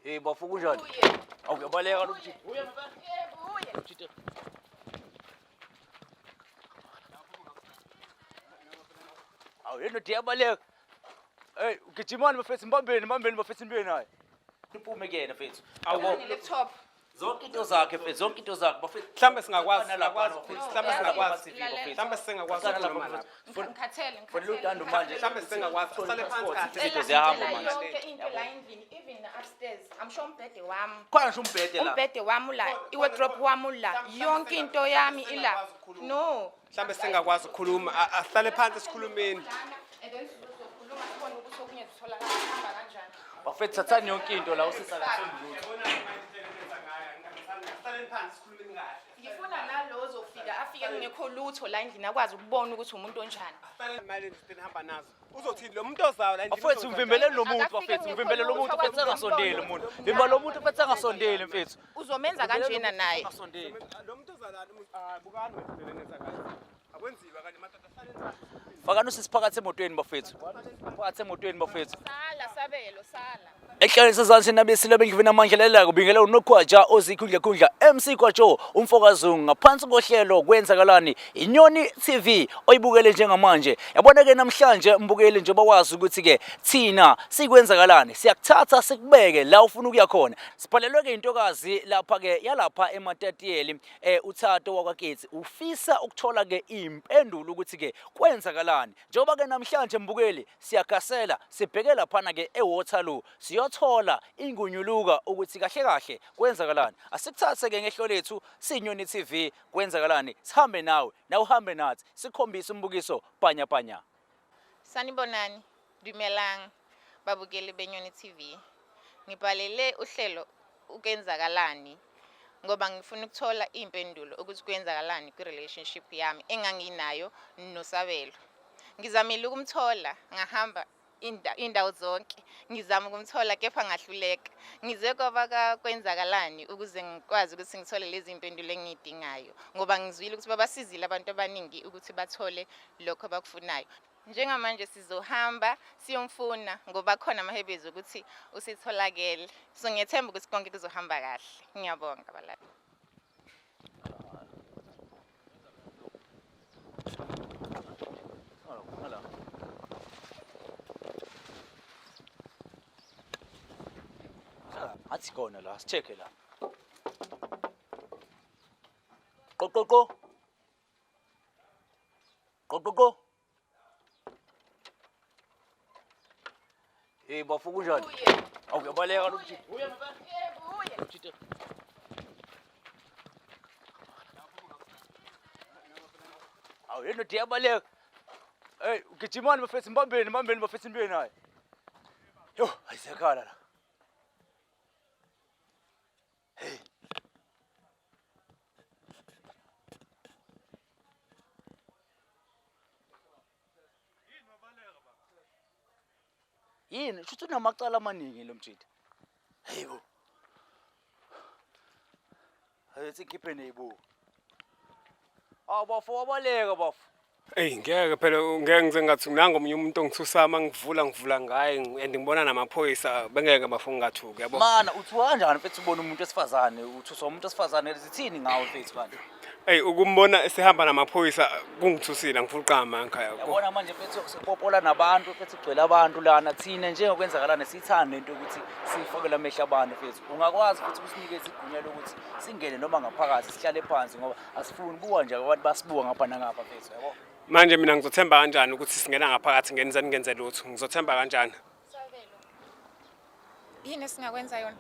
Hey bafo kunjani? Awu uyabaleka lo mjita. Uya ngempela. Yebo uye. Mjita. Awu yena uyabaleka. Hey ugijimani bafethu mbambeni mbambeni bafethu nibuye naye. Uphume kuyena mfethu. Yabo. Laptop. Zonke into zakhe mfethu, zonke into zakhe bafethu. Mhlambe singakwazi, Nalapha, singakwazi, bafethu. mhlambe singakwazi. Lalela. Mhlambe singakwazi Sana ukukhuluma lapha, lapha. mfethu. Ngikhathele, Fonela ngikhathele. uTando manje. Mhlambe singakwazi, asale phansi kahle. Izinto ziyahamba Ngicela manje. yonke into la endlini, even upstairs. I'm sure umbhede wami. Khona ngisho umbhede la. Umbhede wami ula, i-wardrobe wami ula, yonke into yami ila. No. Mhlambe singakwazi ukukhuluma, asihlale phansi sikhulumeni. Lana, and then sizokhuluma sibone ukuthi okunye sitholakala kuhamba kanjani. Bafethu thathani yonke into la usisi akathembi lutho. Asihlaleni phansi sikhulumeni kahle. Ngifuna nalo ozofika afike kungekho lutho la endlini akwazi ukubona ukuthi umuntu onjani. Asihlaleni imali enihamba nazo. Uzothini lo muntu ozayo la endlini? Bafethu mvimbeleni lo muntu Akafike bafethu, ngekho mvimbele lo muntu lutho, bafethu angasondeli akwazi umuntu. Vimba lo muntu bafethu angasondeli mfethu. Uzomenza kanjena naye. Angasondeli. Lo muntu ozayo la, ah, bukani wena indlela enenza ngayo. Akwenziwa kanje madoda, asihlaleni phansi. Fakani usisi phakathi emotweni bafethu. Phakathi emotweni bafethu. Sala Sabelo, sala. Ehlaleni sezansi nabesilo bendlini amandla lela kubingelela uNokhwaja ozikhundla khundla MC Kwajo umfokazungu ngaphansi kohlelo kwenzakalani Inyoni TV oyibukele njengamanje. Yabona ke namhlanje mbukeli njengoba wazi ukuthi ke thina sikwenzakalani siyakuthatha sikubeke la ufuna ukuya khona. Sibhalelwe ke intokazi lapha ke yalapha eMatatiyeli uThato wakwaKetsi ufisa ukuthola ke impendulo ukuthi ke kwenzakalani. Njengoba ke namhlanje mbukeli siyagasela sibheke laphana ke eWaterloo siyothola ingunyuluka ukuthi kahle kahle kwenzakalani. Asikuthathe ke ngehlo lethu siyiNyoni TV kwenzakalani sihambe nawe nawe uhambe nathi sikhombise umbukiso panya panya. Sanibonani, dumelang babukeli beNyoni TV. Ngibhalele uhlelo ukwenzakalani ngoba ngifuna ukuthola iy'mpendulo ukuthi kwenzakalani kwi-relationship yami enganginayo noSabelo. Ngizamile ukumthola ngahamba indawo zonke ngizama ukumthola kepha ngahluleka. Ngize kwaba kwenzakalani ukuze ngikwazi ukuthi ngithole lezi iy'mpendulo engiy'dingayo ngoba ngizwile ukuthi babasizile abantu abaningi ukuthi bathole lokho abakufunayo. Njengamanje sizohamba siyomfuna ngoba khona amahebezi ukuthi usitholakele. So ngiyethemba ukuthi konke kuzohamba kahle. Ngiyabonga balali. Athi khona la, sicheke la. Qo qo qo. Qo qo qo. Hey bafo kunjani? Awu uyabaleka lo mjita. Uya ngempela. Yebo uye. Mjita. Awu yena uyabaleka. Hey ugijimani bafethu mbambeni mbambeni bafethu nibuye naye. Yo ayizekhala la. Hey. Yini shuthi unamacala amaningi lo mjita. Hey bo. Ayethi khiphe neyibuko. Awu bafo wabaleka bafo. Eyi ngeke phela ngeke ngize ngathi nangu omunye umuntu ongithusa uma ngivula ngivula ngaye and ngibona namaphoyisa bengeke bafo ngingathuki yabo. Mana uthuka kanjani mfethu ubona umuntu wesifazane uthuswa umuntu wesifazane zithini ngawe mfethu kanti? Eyi ukumbona esehamba namaphoyisa kungithusile angifuni uqamba ngikhaya. Yabona manje mfethu sipopola nabantu mfethu kugcwele abantu lana thina njengokwenzakalana siyithande into yokuthi sifakele amehlo abantu mfethu. Ungakwazi futhi ukusinikeza igunya lokuthi singene noma ngaphakathi sihlale phansi ngoba asifuni buka nje abantu basibuka ngapha nangapha mfethu yabo. Manje mina ngizothemba kanjani ukuthi singena ngaphakathi ngenze ningenze lutho? Ngizothemba kanjani? Sabelo. Yini esingakwenza yona?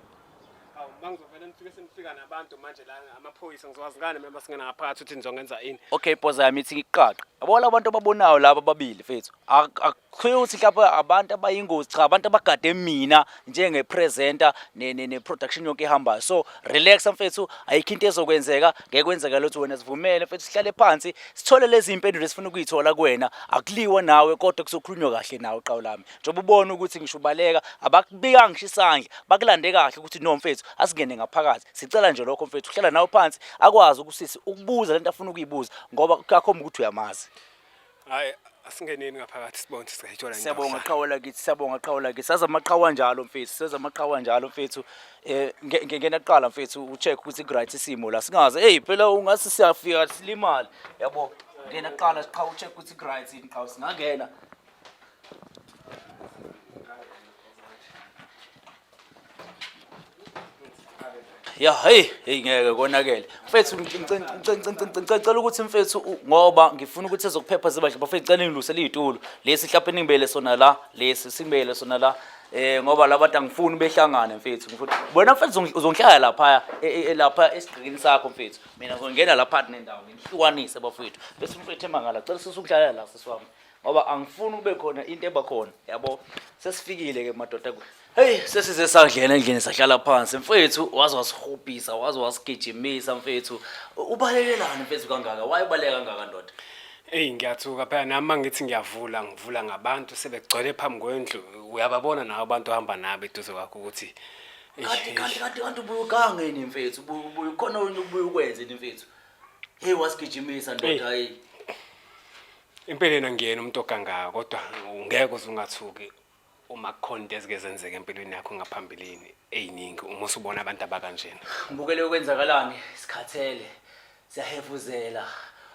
Awu mangizovele nifike senifika nabantu manje la amaphoyisa ngizokwazi ngani mina basingena ngaphakathi ukuthi nizongenza ini? Okay poza yami ithi ngiqaqe. Yabo labantu ababonayo laba ababili mfethu. Akukhiwe ukuthi mhlawumbe abantu abayingozi cha abantu abagade mina njenge presenter ne ne production yonke ehambayo. So relax mfethu ayikho into ezokwenzeka ngeke kwenzeka lutho wena sivumele mfethu sihlale phansi sithole lezi impendulo esifuna ukuyithola kuwena. Akuliwa nawe kodwa kuzokhulunywa kahle nawe qawu lami. Njengoba ubona ukuthi ngisho ubaleka abakubikanga ngisho isandla bakulande kahle ukuthi no mfethu asingene ngaphakathi. Sicela nje lokho mfethu uhlala nawe phansi akwazi ukusisi ukubuza lento afuna ukuyibuza ngoba kuyakhomba ukuthi uyamazi. Hayi Asingeneni ngaphakathi sibone ukuthi singayithola indawo Siyabonga yokuhlala. qhawe lakithi, siyabonga qhawe lakithi. Saze amaqhawe anjalo mfethu, saze amaqhawe anjalo mfethu. Ngena kuqala mfethu ucheck ukuthi ku-right isimo la. Singaze hey phela ungathi siyafika silimale. Yabo, ngena kuqala siqhawe ucheck ukuthi ku-right yini qhawe singangena. Ya hey hey ngeke konakele. Mfethu ngicela ukuthi mfethu ngoba ngifuna ukuthi ezokuphepha zibahle bafethu ngicela ngilusele izitulo. Lesi mhlawumbe ningibele sona la, lesi singibele sona la. Ngoba labantu angifuni behlangane mfethu. Ngifuna wena mfethu uzongihlala lapha lapha esigqikini sakho mfethu. Mina ngizongena lapha nendawo ngihlukanise bafethu. Bese mfethu emangala cela sisukuhlala la sisi wami. Ngoba angifuni kube khona into eba khona yabo. Sesifikile ke madoda. Hey sesize sangena endlini sahlala phansi mfethu waze wasihubhisa waze wasigijimisa mfethu. Ubalekelani mfethu kangaka? Why ubaleka kangaka ndoda? Eyi ngiyathuka phela nami uma ngithi ngiyavula ngivula ngabantu sebegcwele phambi kwendlu uyababona nawe abantu ohamba nabo eduze kwakho ukuthi Kanti kanti kanti kanti ubuye ugange mfethu ubuye khona ubuye ukwenze mfethu. Hey wasigijimisa ndoda hey. Empeleni angiyena umuntu ogangayo kodwa ngeke uze ungathuki uma kukhona into ezike zenzeka empilweni yakho ngaphambilini ey'ningi uma usubona abantu abakanjena. Ngibukele kwenzakalani sikhathele siyahefuzela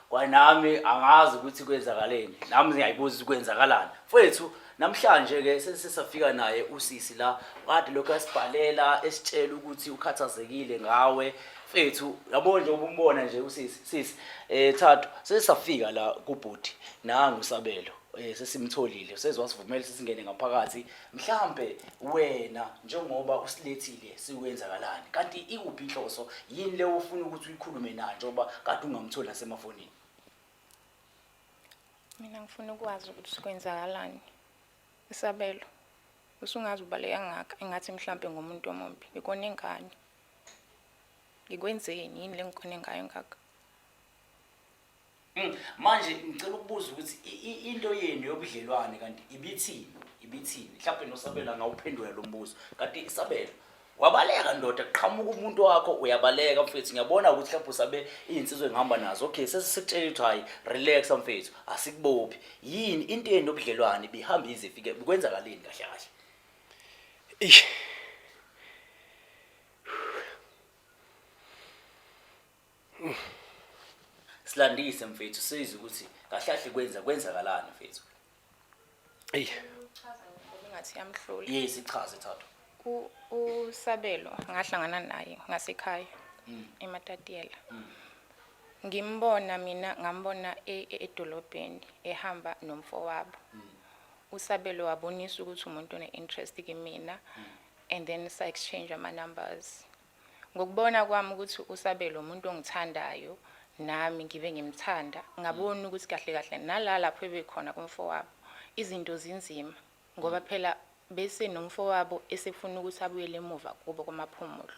kwanami angazi ukuthi kwenzakaleni nami ngiyayibuza ukuthi kwenzakalani mfethu namhlanje ke sesisafika naye usisi la kade lokho asibhalela esitshela ukuthi ukhathazekile ngawe mfethu yabo nje ubumbona nje usisi sisi Thato sesafika la kubhuti nangu Sabelo sesimtholile sezwasivumela sesingene ngaphakathi mhlambe wena njengoba usilethile sikwenzakalani kanti ikuphi inhloso yini le ufuna ukuthi uyikhulume naye njengoba kade ungamtholi nasemafonini? Mina ngifuna ukwazi ukuthi kwenzakalani. Isabelo usungaze ubaleka kangaka engathi mhlambe ngumuntu omumbi. Ngikone ngani? Ngikwenzeni yini le ngikone ngayo ngaka? Manje ngicela ukubuza ukuthi into yenu yobudlelwane kanti ibithini? Ibithini? Mhlawumbe noSabelo angawuphendula lo mbuzo. Kanti Isabelo wabaleka ndoda kuqhamuka umuntu wakho uyabaleka mfethu ngiyabona ukuthi mhlawumbe usabe iy'nsizwa engihamba nazo. Okay sesisitshela ukuthi hhayi relax mfethu asikubophi. Yini into yenu yobudlelwane ibihamba ize ifike kwenzakaleni kahle kahle? Eish. Silandise mfethu sizwe ukuthi kahle kahle kwenza kwenzakalani mfethu. Eyi. Ngathi yamhlula. Yes ichaze Thato. USabelo ngahlangana naye ngasekhaya eMatatiyela. Ngimbona mina ngambona edolobheni ehamba nomfowabo. USabelo wabonisa ukuthi umuntu one-interest kimina and then sa exchange ama numbers. Ngokubona kwami ukuthi uSabelo umuntu ongithandayo nami ngibe ngimthanda ngabona ukuthi kahle kahle nala lapho ebekhona kumfowabo izinto zinzima ngoba phela bese nomfowabo esefuna ukuthi abuyele emuva kubo kwaMaphumulo.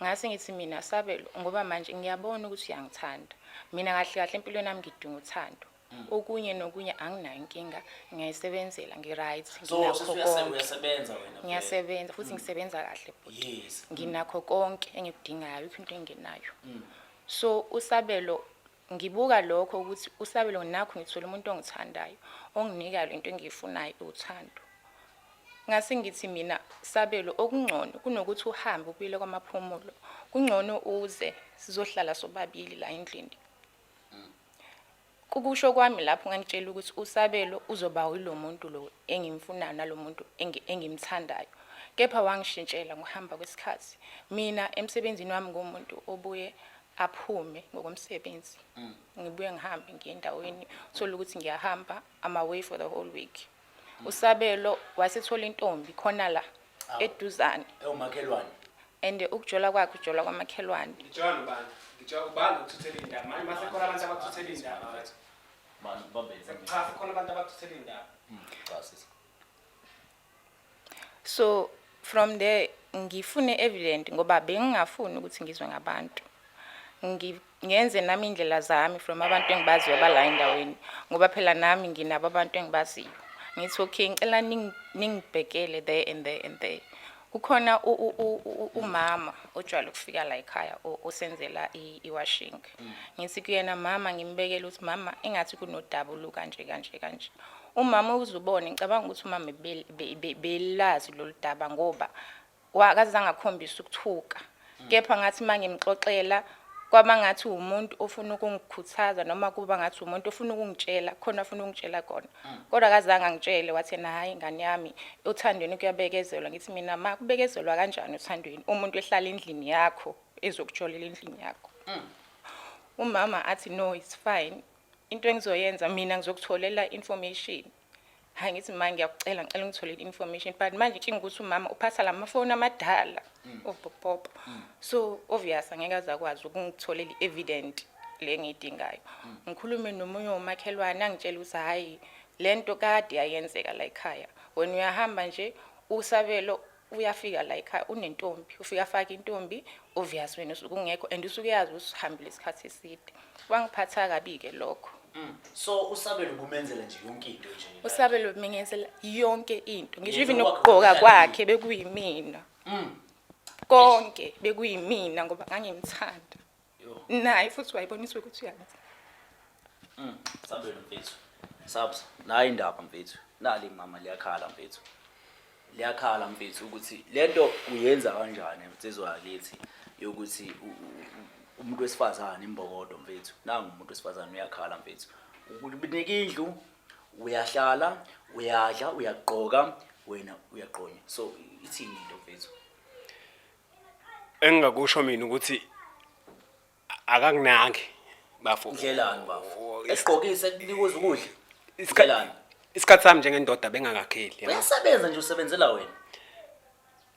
Ngase ngithi mina Sabelo ngoba manje ngiyabona ukuthi uyangithanda. Mina kahle kahle empilweni yami ngidinga uthando. Okunye nokunye anginayo inkinga ngiyayisebenzela ngi-right So nginakho konke. uyasebenza wena? Ngiyasebenza futhi ngisebenza kahle bhuti. Yes. Nginakho konke engikudingayo ayikho into engenayo. So uSabelo ngibuka lokho ukuthi uSabelo nakho ngithola umuntu ongithandayo onginika lento engiyifunayo uthando. Ngase ngithi mina Sabelo okungcono kunokuthi uhambe ubuyele kwaMaphumulo kungcono uze sizohlala sobabili la endlini. Kukusho kwami lapho ngangitshela ukuthi uSabelo uzoba yilo muntu lo engimfunayo nalo muntu engimthandayo. Kepha wangishintshela ngokuhamba kwesikhathi. Mina emsebenzini wami ngumuntu obuye aphume ngokomsebenzi. Ngibuye ngihambe ngiye endaweni uthole ukuthi ngiyahamba I'm away for the whole week. USabelo wasethola intombi khona la eduzane. Ewumakhelwane. And ukujola kwakhe ujola kwamakhelwane. Ngijola nobani? Ngijola ubani okuthuthela iy'ndaba? Manje mase khona abantu abakuthuthela iy'ndaba mfethu. Bani bambe. Cha sekukhona abantu abakuthuthela iy'ndaba. Cha sisi. So from there ngifune evident ngoba bengingafuni ukuthi ngizwe ngabantu. Ngenze nami indlela zami from abantu engibaziyo abala endaweni ngoba phela nami nginabo abantu engibaziyo. Ngithi okay ngicela ningibhekele there and there and there. Kukhona umama ojwayele ukufika la ekhaya osenzela i-washing. Ngithi kuyena mama, ngimbekele ukuthi mama engathi kunodaba olukanje kanje kanje. Umama uzubone, ngicabanga ukuthi umama belazi lolu daba ngoba wakazange akhombise ukuthuka. Kepha ngathi uma ngimxoxela kwaba ngathi umuntu ofuna ukungikhuthaza noma kuba ngathi umuntu ofuna ukungitshela khona afuna ukungitshela kona. Kodwa akazange angitshele, wathi yena hhayi ngane yami, othandweni kuyabekezelwa. Ngithi mina ma, kubekezelwa kanjani othandweni umuntu ehlala endlini yakho, ezokujolela endlini yakho? Umama athi no, it's fine, into engizoyenza mina ngizokutholela information. Hayi, ngithi ma, ngiyakucela, ngicela ungitholele information. But manje inkinga ukuthi umama uphatha lamafoni amadala opopopo, so obvious angeke aze akwazi ukungitholela i-evident le engiyidingayo. Ngikhulume nomunye womakhelwane, angitshela ukuthi hhayi, le nto kade yayenzeka la ekhaya, wena uyahamba nje, uSabelo uyafika la ekhaya unentombi, ufika afake intombi, obvious wena usuke ungekho and usuke uyazi ukuthi usihambile isikhathi eside. Wangiphatha kabi-ke lokho. So uSabelo kumenzela nje yonke into nje? USabelo bengenzela yonke into, ngisho Yena even okwakhe nokugqoka kuhlala kwakhe bekuyimina, konke bekuyimina ngoba ngangimthanda. Yo. Naye futhi wayebonisa ukuthi uyangithanda. Sabelo mfethu, sabs nayi indaba mfethu, nali mama liyakhala mfethu, liyakhala mfethu ukuthi lento uyenza kanjani insizwa yakithi yokuthi umuntu wesifazane imbokodo mfethu. Nangu umuntu wesifazane uyakhala mfethu, ukunika indlu, uyahlala, uyadla, uyagqoka, wena uyaqonya. So ithini into mfethu? Engingakusho mina ukuthi akakunaki bafo. Ndlelani bafo, esigqokise, ekunikeza ukudla? Ndlelani? Isikhathi sami njengendoda bengakakheli, yabo. Uyasebenza nje, usebenzela wena.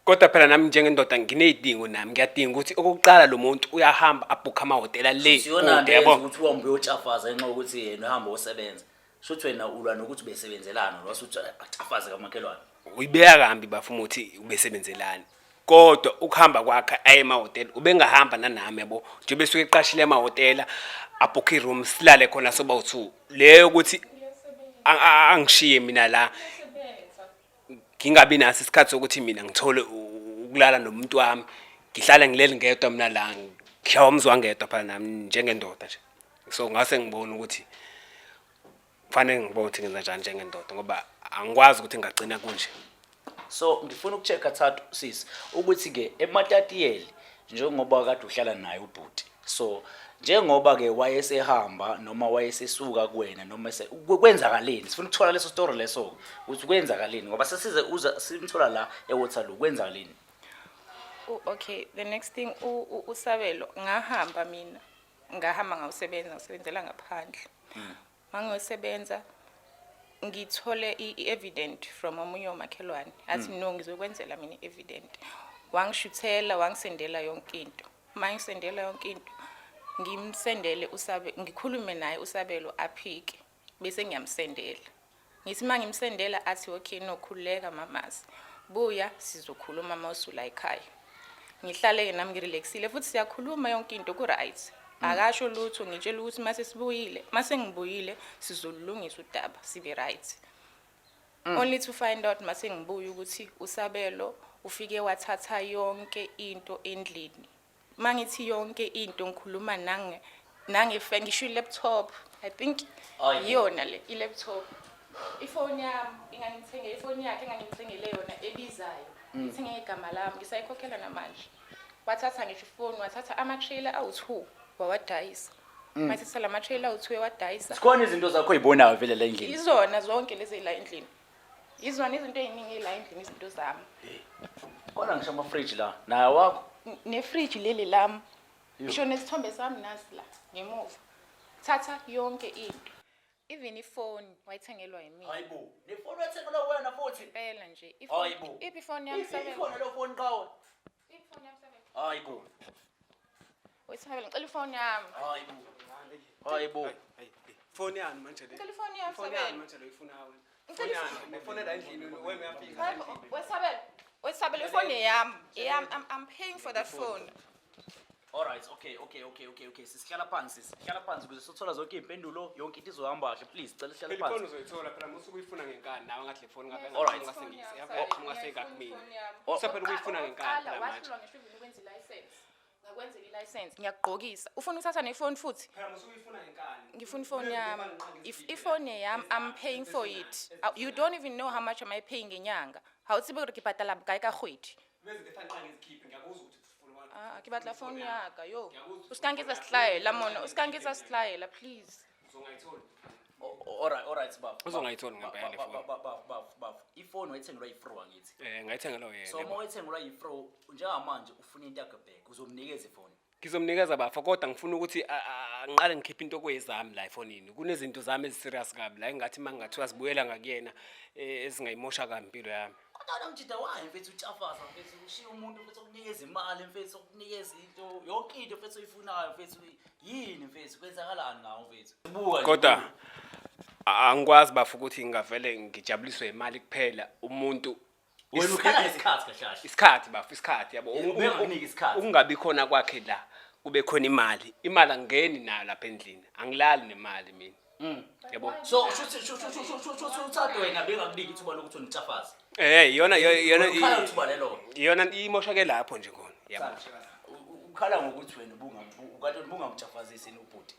Kodwa phela nami njengendoda nginey'dingo, nami ngiyadinga ukuthi okokuqala lo muntu uyahamba abhukhe amahhotela le Siyona kude, nto yabo. yenza ukuthi uhambe uyotshafaza ngenxa yokuthi yena uhamba osebenza. Shuthi wena ulwa nokuthi ubesebenzelana, wasuthi achafaze kamakhelwane. Uyibeka kambi bafo uma uthi ubesebenzelani, kodwa ukuhamba kwakhe aye emahhotela ubengahamba nanami, yabo, njengoba esuke eqashile emahhotela, abhukhe i-room, silale khona soba u-two. Leyo ukuthi angishiye mina la, ngingabi naso isikhathi sokuthi mina ngithole ukulala nomuntu wami, ngihlale ngileli ngedwa mina la, ngishawa umzwa ngedwa phela nami njengendoda nje. So ngase ngibona ukuthi kufanele ngibone ukuthi ngenza njani njengendoda, ngoba angikwazi ukuthi ngagcina kunje. So ngifuna uku-check-a thathu sisi ukuthi-ke eMatatiyeli njengoba kade uhlala naye ubhuti, so njengoba ke wayesehamba noma wayesesuka kuwena noma kwenzakaleni? Sifuna ukuthola leso story leso ukuthi kwenzakaleni, ngoba sesize uza simthola la eWaterloo, kwenzakaleni? Okay, the next thing, uSabelo ngahamba mina, ngahamba ngawusebenza, ngisebenzela ngaphandle. Mangiyosebenza ngithole i-evident from omunye womakhelwane, athi no, ngizokwenzela mina i-evident. Wangishuthela, wangisendela yonke into. Mangisendela yonke into, ngimsendele uSabe, ngikhulume naye uSabelo, aphike, bese ngiyamsendela. Ngithi mangimsendela athi okay, no, khululeka mamazi, buya sizokhuluma mawusula ekhaya. Ngihlale-ke nami ngirelaxile futhi, siyakhuluma yonke into ku-right, akasho lutho. Ngitshela ukuthi mase sibuyile, mase ngibuyile sizolulungisa udaba, sibe right, only to find out mase ngibuya ukuthi uSabelo ufike wathatha yonke into endlini. Mangithi yonke into, ngikhuluma nange nange ngisho i-laptop, I think. Hayi bo. Iyona le i-laptop, ifoni yami engangithenge, ifoni yakhe engangimthengele yona ebizayo, ngithenge ngegama lami, ngisayikhokhela namanje. Wathatha ngisho ifoni, wathatha ama-trailer awu-2, wawadayisa. Wathatha la ma-trailer awu-2, ewadayisa. Zikhona izinto zakho oyibonayo vele la endlini? Izona zonke lezi la endlini, izona izinto ey'ningi ey'la endlini, izinto zami. Khona ngisho amafriji la naye wakho? Nefriji leli lami, ngisho nesithombe sami nasi la ngemuva. Thatha yonke into, even ifoni wayithengelwa yimina. Hayibo, nefoni wethengelwa wena futhi? Impela nje. Hayibo. Iphi ifoni yami, Sabelo? Ikhona leyo foni, qawe? Iphi ifoni yami, Sabelo? Hayibo. Wesabelo, ngicela ifoni yami. Hayibo, hayibo. Foni yani manje le? Ngicela ifoni yami. Ifoni yani Sabelo. manje lo ifuna wena? Ngicela Ifoni yani? Nefoni la endlini, wena uyafika. Hayibo, wesabelo, wesabelo, ifoni yami, eyami. I'm paying for that phone. Alright, okay. Sisihlala phansi, sihlala phansi ukuze sothola zonke iy'mpendulo, yonke into izohamba kahle. Please, cela sihlale Phela ifoni phansi. uzoyithola phela, musuke uyifuna ngenkani nawe, ngathi le foni ngabe Alright. ngasekakubili. Usaphela ukuyifuna ngenkani phela manje. Wahlulwa ngisho even ukwenza i-license. Ngakwenzela i-license, ngiyakugqokisa. Ufuna ukuthatha nefoni futhi? Phela musuke uyifuna ngenkani. Ngifuna ifoni yami. If ifoni yami, I'm paying for it. You don't even know how much am I paying ngenyanga. Ha o tsebe gore ke patala bokae ka kgwedi. Beze defana ngizikhiphe, ngiyakuzwa ukuthi ufuna. Ah, ke batla phone ya ka yo. O ska nketsa setlaela mona, o ska nketsa setlaela please. Uzongayitholi. Alright, baba. Uzongayitholi ngempela le phone. Baba, ifoni wayithengelwa yi-fro, angithi? Eh, ngayithengelwa yena. So uma wayithengelwa yi-fro, njengamanje ufuna into yakhe back, uzomnikeza ifoni? Ngizomnikeza bafa, kodwa ngifuna ukuthi ngiqale ngikhiphe into kwezami la efonini. Kunezinto zami ezi-serious kabi la engathi uma ngingathiwa zibuyela ngakuyena, ezingayimosha kabi impilo yami. Kodwa wena mjida, wayi mfethu utshafaza, mfethu ushiya umuntu, mfethu okunikeza imali, mfethu okunikeza into, yonke into mfethu oyifunayo, mfethu. Yini mfethu, kwenzakalani ngawo mfethu? Buka nje. Kodwa angikwazi bafa ukuthi ngingavele ngijabuliswe imali kuphela umuntu. Wena ukhala ngesikhathi kahle kahle. Isikhathi bafa, isikhathi, yabo. Ubengakuniki isikhathi. Ukungabi khona kwakhe la kube khona imali, imali angeni nayo lapha endlini, angilali nemali mina, yabo. So shuthi uThando wena bengakuniki ithuba lokuthi unitshafaze. Iyona iyona. Ukhala ithuba lelo. Iyona imoshake lapho nje khona, yabo. Ukhala ngokuthi wena ukade ubungamtshafazisi ubhuti.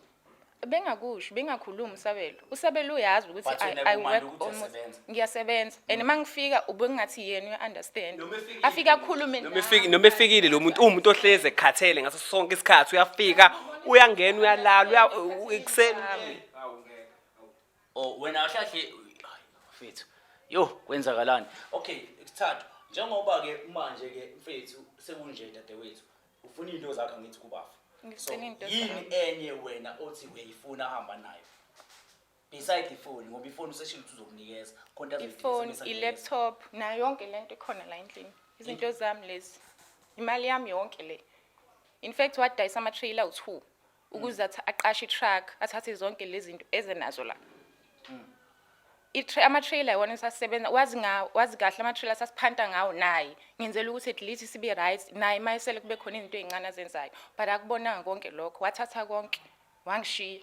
Bengakusho, bengakhulumi uSabelo. USabelo uyazi ukuthi But wena I kumanje work ukuthi almost uyasebenza. Ngiyasebenza and mangifika ubengathi yena uya understand. Afika akhulume. Noma efikile lo muntu, uwumuntu ohlezi ekhathele ngaso sonke isikhathi. Uyafika, uyangena, uyalala, ekuseni. Oh, wena kahle kahle, hayi mfethu. Yo, kwenzakalani? Okay, kuthathu. Njengoba ke manje ke mfethu sekunje, dadewethu. Ufuna into zakho, ngithi kubafa. So Ngifuna into yini zami. enye wena othi uyayifuna hamba nayo? Beside ifoni, ngoba ifoni useshilo ukuthi uzokunikeza. Khona Ifoni, i-laptop, nayo yonke lento ikhona la endlini. Izinto zami lezi. Imali yami yonke le. In fact wadayisa ama-trailer awu-2 ukuze aqashe i-truck, athathe zonke lezi zinto eze nazo la. Ama-trailer iwona esasebenza, wazi ngawo, wazi kahle ama-trailer sasiphanta ngawo naye. Ngenzela ukuthi at least sibe right naye mayesele kube khona izinto ey'ncane azenzayo. But akubonanga konke lokho, wathatha konke, wangishiya.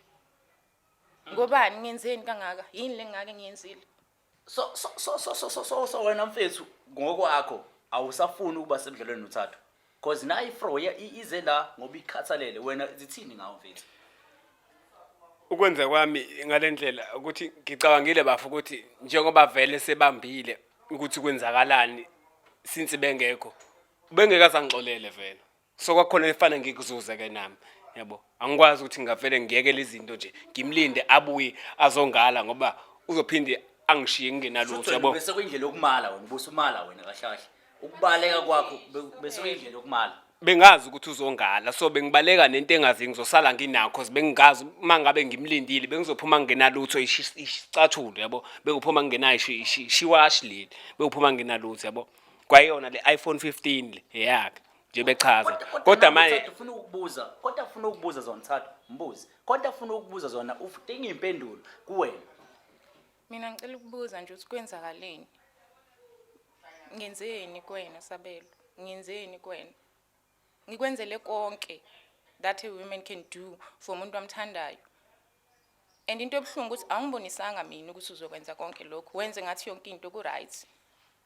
Ngobani ngenzeni kangaka? Yini le ngake ngiyenzile? So wena mfethu ngokwakho awusafuni ukuba sebudlelweni noThathu. Cause nayi ifro ize la ngoba ikhathalele wena, zithini ngawo mfethu? Ukwenza kwami ngale ndlela ukuthi ngicabangile bafa ukuthi njengoba vele sebambile ukuthi kwenzakalani since bengekho, bengeke azangixolele vele, so kwakhona efana ngikuzuze ke nami, yabo. Angikwazi ukuthi ngingavele ngiyekele izinto nje, ngimlinde abuye azongala, ngoba uzophinde angishiye ngingenalutho. Futhi wena Yabo. bese kuyindlela yokumala wena, ubusumala wena kahle kahle. Ukubaleka kwakho bese kuyindlela yokumala. Bengazi ukuthi uzongala, so bengibaleka nento engazi ngizosala nginakho, cause bengingazi uma ngabe ngimlindile bengizophuma ngingenalutho, isicathulo, yabo, bengiphuma ngingenayo ishiwashi leli, bengiphuma ngingenalutho, yabo. Kwayona le iPhone 15 le eyakhe nje bechaza, kodwa nami manje Thathu, ufuna ukubuza, kodwa ufuna ukubuza zona, Thathu mbuzi, kodwa ufuna ukubuza zona, udinga impendulo kuwena. Mina ngicela ukubuza nje ukuthi kwenzakaleni? Ngenzeni kuwena Sabelo? Ngenzeni kuwena? Ngikwenzele konke that a woman can do for umuntu amthandayo. And into ebuhlungu ukuthi awungibonisanga mina ukuthi uzokwenza konke lokhu. Wenze ngathi yonke into ku-right.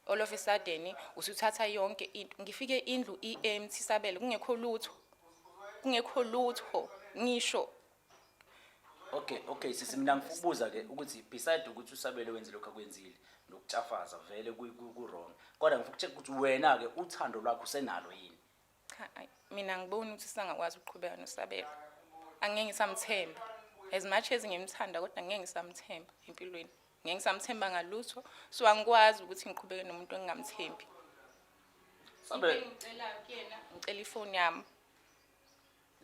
All of a sudden usuthatha yonke into. Ngifike indlu i-empty Sabelo, kungekho lutho. Kungekho lutho ngisho. Okay, sisi, mina ngifuna ukubuza ke ukuthi beside ukuthi uSabelo wenze lokho akwenzile nokutshafaza vele ku wrong, kodwa ngifuna ukucheck ukuthi wena ke uthando lwakho usenalo yini? Cha, ayi, mina ngiboni ukuthi sisangakwazi ukuqhubeka noSabelo. Angeke ngisamthemba. As much as ngimthanda, kodwa ngeke ngisamthemba empilweni. Ngeke ngisamthemba ngalutho. So angikwazi ukuthi ngiqhubeke nomuntu engingamthembi. Sabelo. Into engicelayo kuyena, ngicela ifoni yami.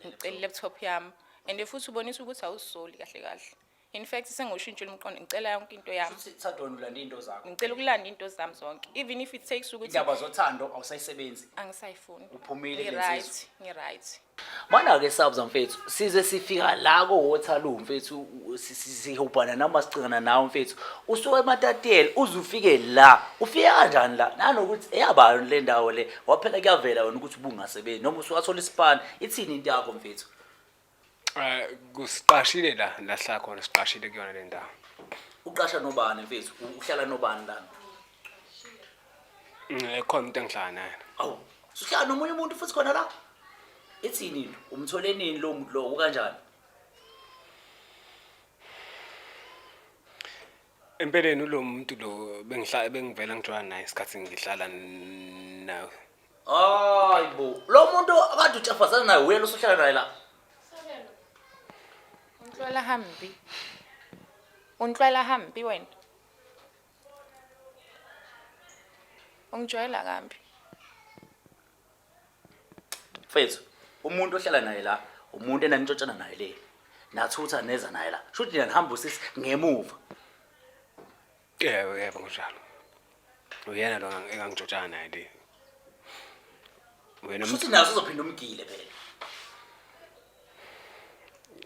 Ngicela i-laptop yami. And futhi ubonisa ukuthi awuzisoli kahle kahle. In fact sengiwushintshile umqondo, ngicela yonke into yami. Futhi thatha wena ulande into zakho. Ngicela ukulanda into zami zonke. Even if it takes ukuthi Indaba zothando awusayisebenzi. Angisayifuni. Uphumile kule Ngi-right, nsizwa. ngi-right. Mana-ke Sabza mfethu, size sifika la ko-Waterloo mfethu, sihubhana noma sicingana nawe mfethu. Usuka eMatatiyela uze ufike la. Ufike kanjani la? Nanokuthi eyabani le ndawo le? Waphela kuyavela wena ukuthi ubungasebenzi noma usuwathola isipani. Ithini into yakho mfethu? Kusiqashile la la sihlala khona, siqashile kuyona le ndawo. Uqasha nobani mfethu? Uhlala nobani lana? Khona umuntu engihlala naye. Awu, usuhlala nomunye umuntu futhi khona la? Ithini into? Umthole nini lo muntu lo? Ukanjani? Empeleni ulo muntu lo bengihlala bengivela ngijwayana naye isikhathi ngihlala nawe. Hayi bo, lo muntu akade utshafazana naye uyena osuhlala naye la. Untlwela hambi. Untlwela hambi wena. Ungijwayela kambi. Mfethu, umuntu ohlala naye la, umuntu enanintshotshana naye le. Nathutha neza naye la. Shuthi nina nihamba usisi ngemuva. Yebo, yebo kunjalo. Uyena lo engangitshotshana naye le. Wena Shuthi naso uzophinda umgile phela.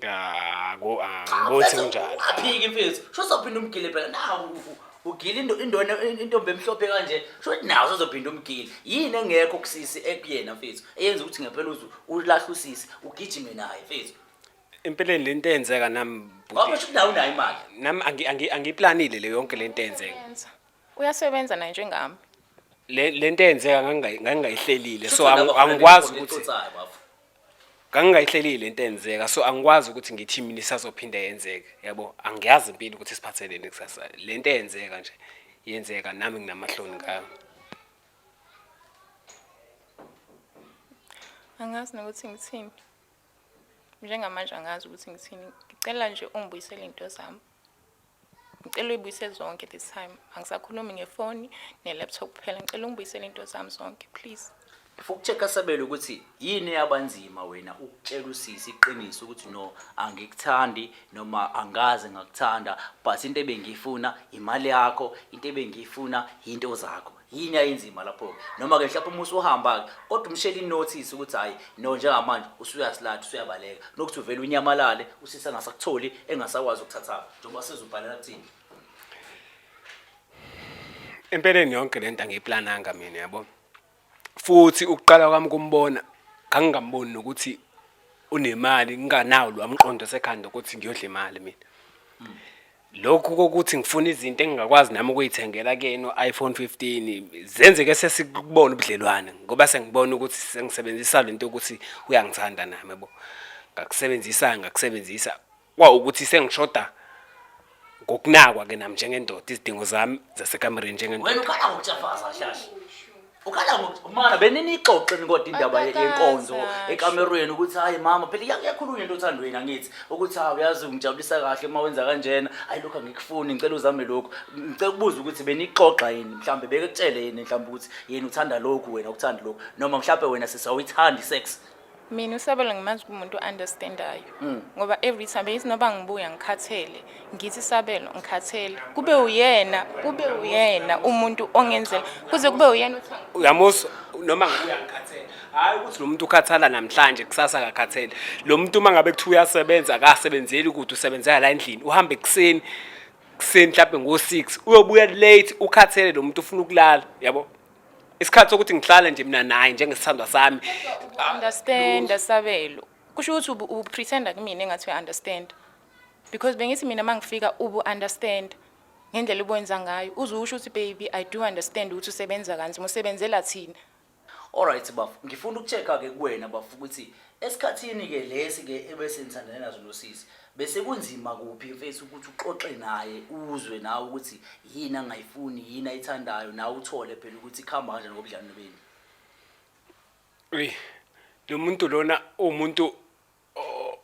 Ako angibothi kunjalo. Aphiki mfethu. Shuthi uzophinda umgile phela nawu ugile into indona intombi emhlophe kanje. Shuthi nawo uzophinda umgile. Yini engekho kusisi ekuyena mfethu? Eyenza ukuthi ngempela uze ulahle usisi ugijime naye mfethu. Empeleni lento eyenzeka nami Ngoba bhuti. shuthi nawe unayo imali. Nami angiplanile le yonke lento eyenzeka. Uyasebenza. Uyasebenza naye njengami. Le lento eyenzeka ngangingayihlelile so Shuthi wena bafuna angikwazi le ukuthi exoxayo, bafo. ngangingayihlelile lento eyenzeka so angikwazi ukuthi ngithi mina isazophinde yenzeke yabo. Angiyazi impilo ukuthi siphathelene kusasa. Lento eyenzeka nje yenzeka nami nginamahloni ngayo. Angazi nokuthi ngithini. Njengamanje angazi ukuthi ngithini. Ngicela nje ungibuyisele into zami. Ngicela uyibuyise zonke this time. Angisakhulumi ngefoni ne-laptop kuphela. Ngicela ungibuyisele into zami zonke please. Ngifuna ukucheck-a Sabelo ukuthi yini eyabanzima wena ukutshela usisi iqiniso ukuthi no angikuthandi noma angaze ngakuthanda but into ebengiyifuna imali yakho, into ebengiyifuna into zakho. Yini ayinzima lapho-ke? Noma-ke mhlawumbe uma usuhamba-ke kodwa umshele inothisi ukuthi hhayi no njengamanje usuyasilada usuyabaleka nokuthi uvele unyamalale usisi angasakutholi engasakwazi ukuthatha njengoba sezobhalela kuthini. Empeleni yonke lento angiyiplananga mina yabo. Futhi ukuqala kwami kumbona ngangingamboni nokuthi unemali, nginganawo lo mqondo osekhanda ukuthi ngiyodla imali mina. Lokhu kokuthi ngifuna izinto engingakwazi nami ukuyithengela kuyena o-iPhone 15 zenzeke sesikubona ubudlelwane ngoba sengibona ukuthi sengisebenzisa lento yokuthi uyangithanda nami yabo. Ngakusebenzisa ngakusebenzisa kwawukuthi sengishoda ngokunakwa ke nami njengendoda izidingo zami zasekamereni njengendoda. Wena ukhala ngokutshafaza hlahla. Ukhala ngokuthi mana beninixoxe kodwa indaba yenkonzo ekamerweni ukuthi hayi mama phela iyakhulunywa into othandweni angithi ukuthi hawu uyazi ungijabulisa kahle uma wenza kanjena hayi lokhu angikufuni ngicela uzame lokhu. Ngicela ukubuza ukuthi benixoxa yini mhlambe bekekutshele yini mhlambe ukuthi yena uthanda lokhu wena uthanda lokhu noma mhlambe wena sisawuyithanda isex. Mina uSabelo ngimazi kumuntu o-understandayo ngoba every time bengithi noba ngibuya ngikhathele ngithi Sabelo ngikhathele kube uyena kube uyena umuntu ongenzela kuze kube uyena uthi Uyamuzwa noma ngibuya ngikhathele. Hayi ukuthi lo muntu ukhathala namhlanje kusasa akakhathele. Lo muntu uma ngabe kuthiwa uyasebenza akasebenzeli kude usebenzela la endlini. Uhamba ekuseni kuseni mhlawumbe ngo-6 uyobuya late ukhathele lo muntu ufuna ukulala yabo. Isikhathi sokuthi ngihlale nje mina naye njengesithandwa sami. Understand Sabelo kusho ukuthi ubu-pretenda kumina engathi uya-understand because bengithi mina uma ngifika ubu-understand ngendlela ubenza ngayo uze usho ukuthi baby I do understand ukuthi usebenza kanzima usebenzela thina. Alright bafo, ngifuna ukucheck-a ke kuwena bafo ukuthi esikhathini ke lesi ke ebese nithandane nazo nosisi bese kunzima kuphi mfethu ukuthi uxoxe naye uzwe nawe ukuthi yini angayifuni yini ayithandayo nawe uthole phela ukuthi kuhamba kanjani ngobudlelwane benu. Eyi, lo muntu lona uwumuntu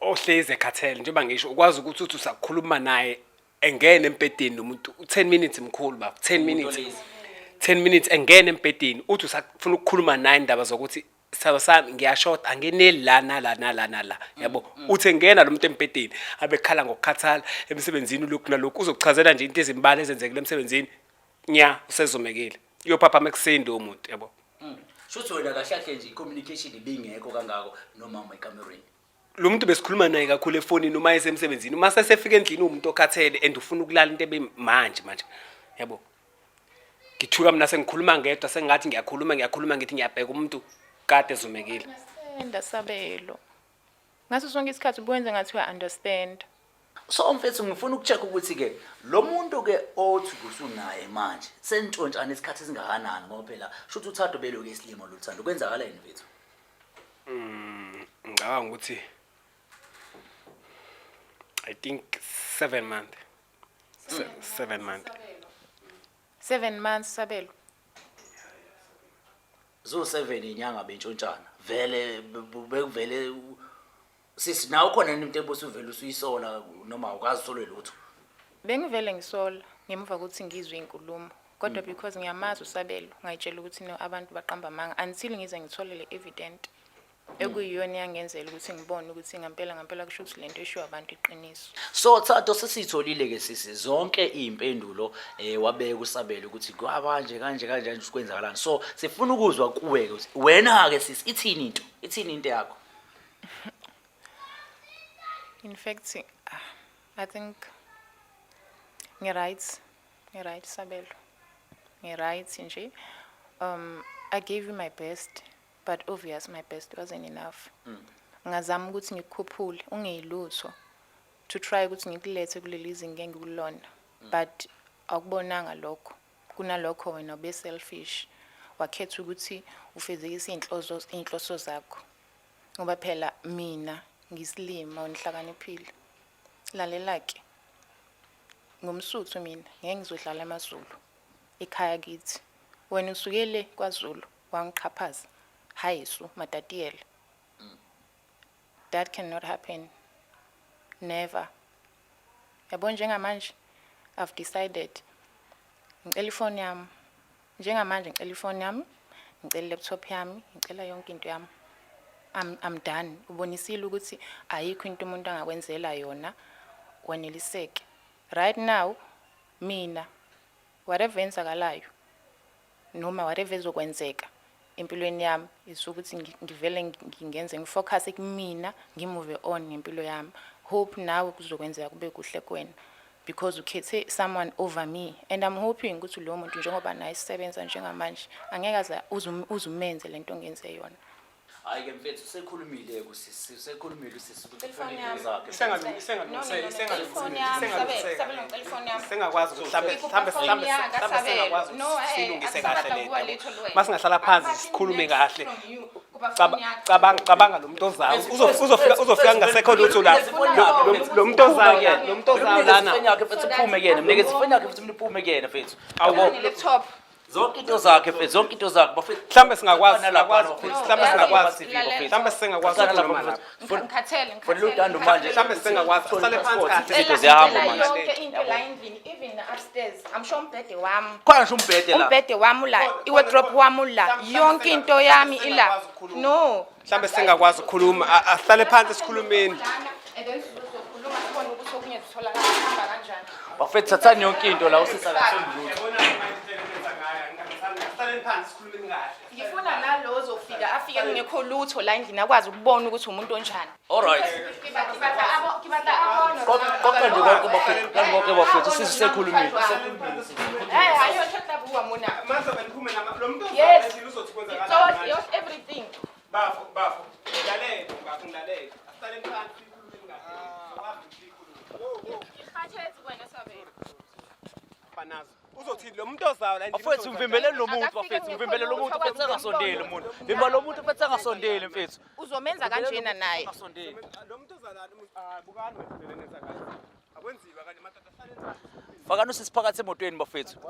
ohlezi ekhathele njengoba ngisho ukwazi ukuthi uthi usakhuluma naye engene embhedeni lo muntu u-10 minutes mkhulu baba 10 Umuntu minutes olezi. 10 minutes engene embhedeni uthi usafuna ukukhuluma naye indaba zokuthi Sithando sami, ngiyashoda, angeneli la nala nala nala, yabo. Uthi engena lo muntu embhedeni abekhala ngokukhathala emsebenzini, lokhu nalokhu, uzokuchazela nje into ezimbala ezenzekile emsebenzini, nya usezomekile, uyophaphama ekuseni lowo muntu, yabo. Shuthi wena kahle kahle nje i-communication ibingekho kangako nomama ekamerweni. Lo muntu besikhuluma naye kakhulu efonini uma esemsebenzini. Uma sesefika endlini uwumuntu okhathele and ufuna ukulala into ebe manje manje, yabo. Ngithuka mina sengikhuluma ngedwa, sengathi ngiyakhuluma ngiyakhuluma, ngithi ngiyabheka umuntu kade ezumekile. Understand Sabelo. Ngaso sonke isikhathi ubuwenza ngathi uya understand. So mfethu, ngifuna ukucheck ukuthi ke lo muntu ke othi usunaye manje senitshontshana isikhathi esingakanani, ngoba phela shuthi uthando beloku esilimo lothando, kwenzakala yini mfethu? Ngicabanga ukuthi I think 7 month. 7 month. 7 months, Sabelo. Zo 7 inyanga bentshontshana vele, bekuvele sisi nawe khona into ebusu vele usuyisola noma awukazi usolwe lutho? Bengivele ngisola ngemuva kokuthi ngizwe inkulumo. Kodwa because ngiyamazi uSabelo, ngayitshela ukuthi no, abantu baqamba amanga until ngize ngithole le evident ekuyiyona yangenzela ukuthi ngibone ukuthi ngempela ngempela kusho ukuthi lento eshiwo abantu iqiniso. So Thato, sesiyitholile ke sisi zonke izimpendulo, wabeka uSabelo ukuthi kwabanje kanje kanje kanje kwenzakalani. So sifuna ukuzwa kuwe ke ukuthi wena ke sisi ithini into, ithini into yakho? In fact, ah, I think ngi-right, ngi-right Sabelo. Ngi-right nje. I gave you my best, but obvious my best wasn't enough. Ngazama ukuthi ngikukhuphule ungeyilutho to try ukuthi ngikulethe kuleli zinga engikulona, but awukubonanga lokho. Kunalokho wena ube selfish, wakhetha ukuthi ufezekise iy'nhloso zakho. Ngoba phela mina ngisilima, wena uhlakaniphile. Lalela-ke, ngumSuthu mina, ngeke ngizodlala amaZulu ekhaya kithi. Wena usuke le kwaZulu wangiqhaphaza, hayisu Matatiyela. That cannot happen. Never. Yabo, njengamanje I've decided. Ngicela ifoni yami. Njengamanje ngicela ifoni yami, ngicela i-laptop yami, ngicela yonke into yami. I'm done. Ubonisile ukuthi ayikho into umuntu angakwenzela yona waneliseke. Right now mina whatever enzakalayo noma whatever ezokwenzeka empilweni yami is ukuthi ngivele ngingenze ngifocus kumina, ngimove on ngempilo yami. Hope nawe kuzokwenzeka kube kuhle kuwena because ukhethe someone over me, and I'm hoping ukuthi lowo muntu, njengoba naye sisebenza njengamanje, angeke aze uzumenze lento ongenze yona. Hayi ke mfethu, usekhulumile kusisi, usekhulumile usisi ukuthi Ifoni ufuna yami. into zakhe. Ifoni yami, Sabelo, Sabelo, ngicela ifoni yami. Sengakwazi ukuthi mhlambe Ngikupha mhlambe ifoni mhlambe yakho, mhlambe Sabelo. sengakwazi No, ukuthi silungise akusabadla kahle kuwa lento. litho lwena. Masingahlala phansi Akuphathi sikhulume next kahle. from you, kuba phone yakho. Cabanga lo muntu ozayo uzofika ngasekho lutho la. Lo muntu ozayo, lo muntu ozayo lana. Ifoni yakhe mfethu, iphume kuyena, mnikeze ifoni yakhe mfethu, iphume kuyena mfethu. Awubo. Ne-laptop. Zonke into zakhe mfethu, zonke into zakhe bafethu. Mhlambe singakwazi, Sifana lapha, singakwazi, bafethu. mhlambe singakwazi, Lalela. mhlambe singakwazi Sifana lapha, ukukhuluma lapha. mfethu. Ngikhathele, Fonela ngikhathele. uTando manje. Mhlambe singakwazi, sihlale phansi kahle. Izinto ziyahamba Ngicela manje. yonke into la endlini, even upstairs. I'm sure umbhede wami. Khona nje umbhede la. Umbhede wami ula, i-wardrobe wami ula, yonke into yami ila. No. Mhlambe singakwazi ukukhuluma, asihlale phansi sikhulumeni. And then sizokhuluma sibone ukuthi okunye zitholakala kuhamba kanjani. Bafethu, thathani yonke into la, usisi akathembi lutho. Asihlaleni phansi sikhulumeni kahle. Ngifuna nalo ozofika afike kungekho lutho la endlini, akwazi ukubona ukuthi umuntu onjani. All right. Ke batla a bone. Qoqa nje konke bafethu, qani konke bafethu, usisi usekhulumile. Eh, hayo ntho tla bua mona. Manje beniphume nama lo muntu Yes. ozayo uzothi It's kwenzakalani all, manje. yes, everything. Bafo, bafo, ngilalele, bafo, ngilalele. Asihlaleni phansi sikhulumeni kahle. Sizokwazi ukuthi sikhulume. Ngikhathetse wena, Sabelo. Banazo. Uzothi lo muntu ozayo la endlini Bafethu, uzothi mvimbeleni lo muntu. Akafike Bafethu, ngekho mvimbele lo muntu lutho, mfethu, angasondeli umuntu. Vimba lo muntu mfethu, angasondeli mfethu. Uzomenza kanjena naye. Angasondeli. Lo muntu ozalana, ah, bukani wena vele nenza kahle. Akwenziwa kanje madoda, hlaleni phansi. Fakani usisi phakathi emotweni bafethu.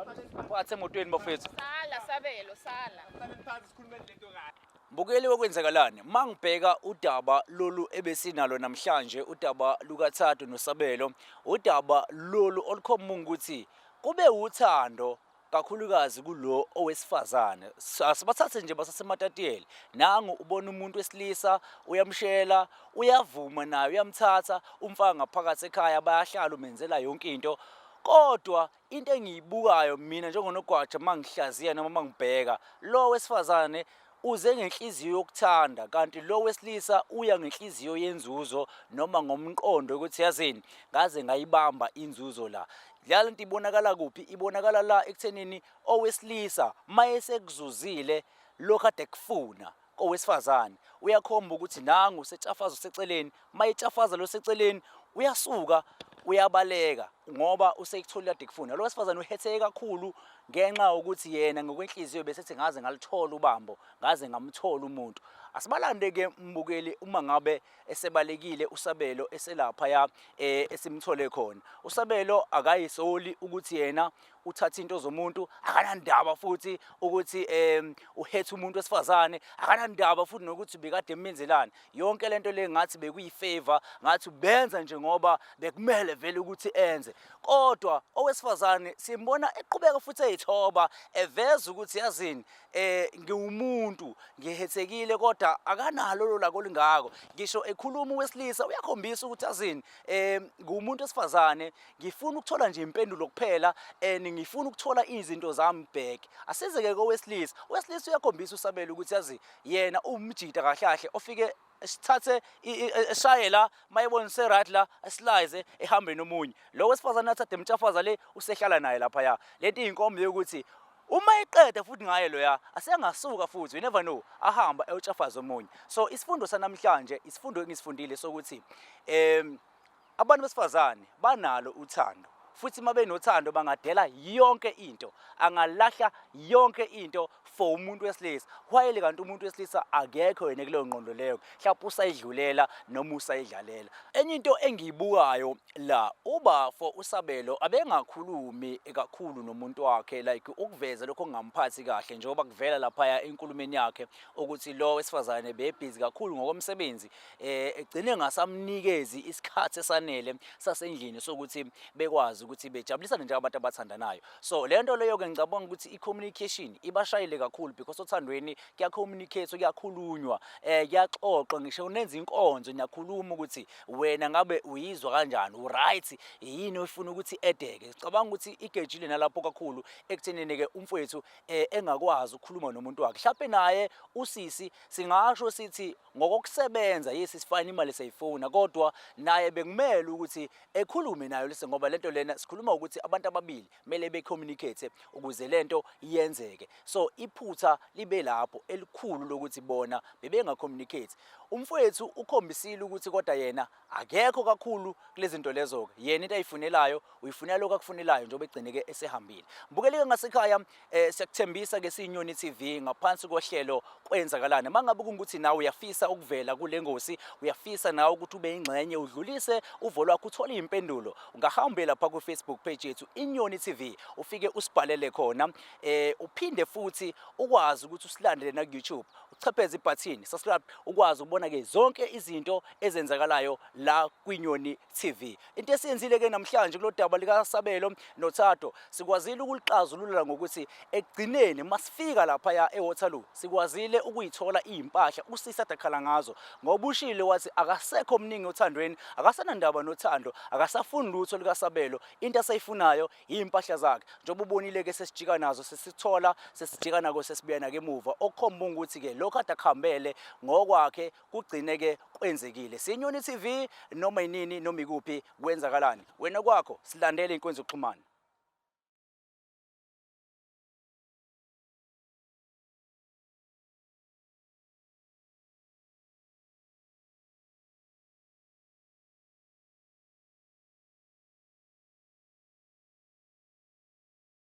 Phakathi emotweni bafethu. Sala Sabelo, sala. Hlaleni phansi sikhulumeni lento kahle. Mbukeli wokwenzakalani, mangibheka udaba lolu ebesinalo namhlanje, udaba lukaThato noSabelo, udaba lolu olukhomba ukuthi kube uthando. Kakhulukazi kulo owesifazane. Asibathathe nje basaseMatatiele. Nangu ubona umuntu wesilisa uyamshela, uyavuma naye uyamthatha, umfaka ngaphakathi ekhaya bayahlala umenzela yonke into. Kodwa into engiyibukayo mina njengonogwaja uma ngihlaziya noma uma ngibheka, lo wesifazane uze ngenhliziyo yokuthanda kanti lo wesilisa uya ngenhliziyo yenzuzo noma ngomqondo ukuthi yazini ngaze ngayibamba inzuzo la. Le nto ibonakala kuphi? Ibonakala la ekuthenini owesilisa mayesekuzuzile lokhu ade kufuna kowesifazane uyakhomba ukuthi nangu usetshafaza useceleni, mayetshafaza lo seceleni uyasuka uyabaleka ngoba usekutholile ade kufuna. Lo wesifazane uhetheke kakhulu ngenxa yokuthi yena ngokwenhliziyo besethi ngaze ngalithola ubambo, ngaze ngamthola umuntu. Asibalande ke mbukeli uma ngabe esebalekile uSabelo eselaphaya esimthole khona. USabelo akayisoli ukuthi yena uthatha into zomuntu, akanandaba futhi ukuthi uhetha umuntu wesifazane, akanandaba futhi nokuthi bekade emenzelani. Yonke lento le ngathi bekuyi-favor, ngathi ubenza nje ngoba bekumele vele ukuthi enze. Kodwa owesifazane simbona eqhubeka futhi eyithoba, eveza ukuthi yazini ngiwumuntu ngihethekile, kodwa akanalo lolo laka olungako. Ngisho ekhuluma owesilisa uyakhombisa ukuthi yazini ngiwumuntu wesifazane, ngifuna ukuthola nje impendulo kuphela and ngifuna ukuthola izinto zami back. Asize-ke kowesilisa, owesilisa uyakhombisa uSabelo ukuthi yazi yena uwumjida kahle kahle ofike esithathe eshaye la, mayebona se-right la esilayize ehambe nomunye. Lo wesifazane athathe emtshafaza le usehlala naye laphaya. Lento iyinkomba yokuthi uma eqeda futhi ngaye loya asengasuka futhi, you never know, ahamba eyotshafaza omunye. So isifundo sanamhlanje, isifundo engisifundile sokuthi abantu besifazane banalo uthando, futhi uma benothando bangadela yonke into, angalahla yonke into for umuntu wesilisa. While kanti umuntu wesilisa akekho yena kuleyo ngqondo leyo, mhlawumbe usayidlulela noma usayidlalela. Enye into engiyibukayo la, ubafo uSabelo abengakhulumi kakhulu nomuntu wakhe, like ukuveza lokho okungamphathi kahle, njengoba kuvela laphaya enkulumeni yakhe ukuthi lo wesifazane bebhizi kakhulu ngokomsebenzi, egcine ngasamnikezi isikhathi esanele sasendlini sokuthi bekwazi ukuthi bejabulisane njengabantu abathandanayo. So le nto leyo-ke ngicabanga ukuthi i-communication ibashayile kakhulu, because othandweni kuya-communicate, kuyakhulunywa, kuyaxoxwa, ngisho unenza inkonzo niyakhuluma ukuthi wena ngabe uyizwa kanjani, u-right yini oyifuna ukuthi edeke. Ngicabanga ukuthi igejile nalapho kakhulu ekuthenini-ke umfowethu engakwazi ukukhuluma nomuntu wakhe. Mhlawumbe naye usisi singasho sithi ngokokusebenza yes sifana imali siyayifuna, kodwa naye bekumele ukuthi ekhulume nayo lise, ngoba lento lena sikhuluma ukuthi abantu ababili kumele be-communicate ukuze lento yenzeke. So iphutha libe lapho elikhulu lokuthi bona bebenga-communicate. Umfowethu ukhombisile ukuthi kodwa yena akekho kakhulu kulezi zinto lezo-ke, yena into ayifunelayo uyifunela lokhu akufunelayo njengoba egcine-ke esehambile. Mbukelike ngasekhaya, siyakuthembisa-ke siyiNyoni TV ngaphansi kohlelo Kwenzakalani. Uma ngabe kungukuthi nawe uyafisa ukuvela kule ngosi, uyafisa nawe ukuthi ube yingxenye, udlulise uvo lwakho, uthole iy'mpendulo, ungahambe lapha ku-Facebook page yethu Inyoni TV, ufike usibhalele khona, uphinde futhi ukwazi ukuthi usilandele naku-YouTube, uchepheze ibhathini subscribe, ukwazi ukubona-ke zonke izinto ezenzakalayo la kwiNyoni TV. Into esiyenzile-ke namhlanje kulo daba likaSabelo noThato, sikwazile ukulixazulula ngokuthi ekugcineni masifika laphaya eWaterloo sikwazile ukuyithola iy'mpahla usisi ade akhala ngazo, ngoba ushile wathi akasekho omningi othandweni, akasanandaba nothando, akasafuni lutho likaSabelo, into asayifunayo iy'mpahla zakhe. Njengoba ubonile-ke sesijika nazo, sesithola sesijika nako, sesibuya nako emuva, okukhomba ukuthi-ke lokhu ade akuhambele ngokwakhe kugcine-ke kwenzekile. SiyiNyoni TV, noma yinini noma ikuphi kwenzakalani, wena kwakho silandele iy'nkundla zokuxhumana.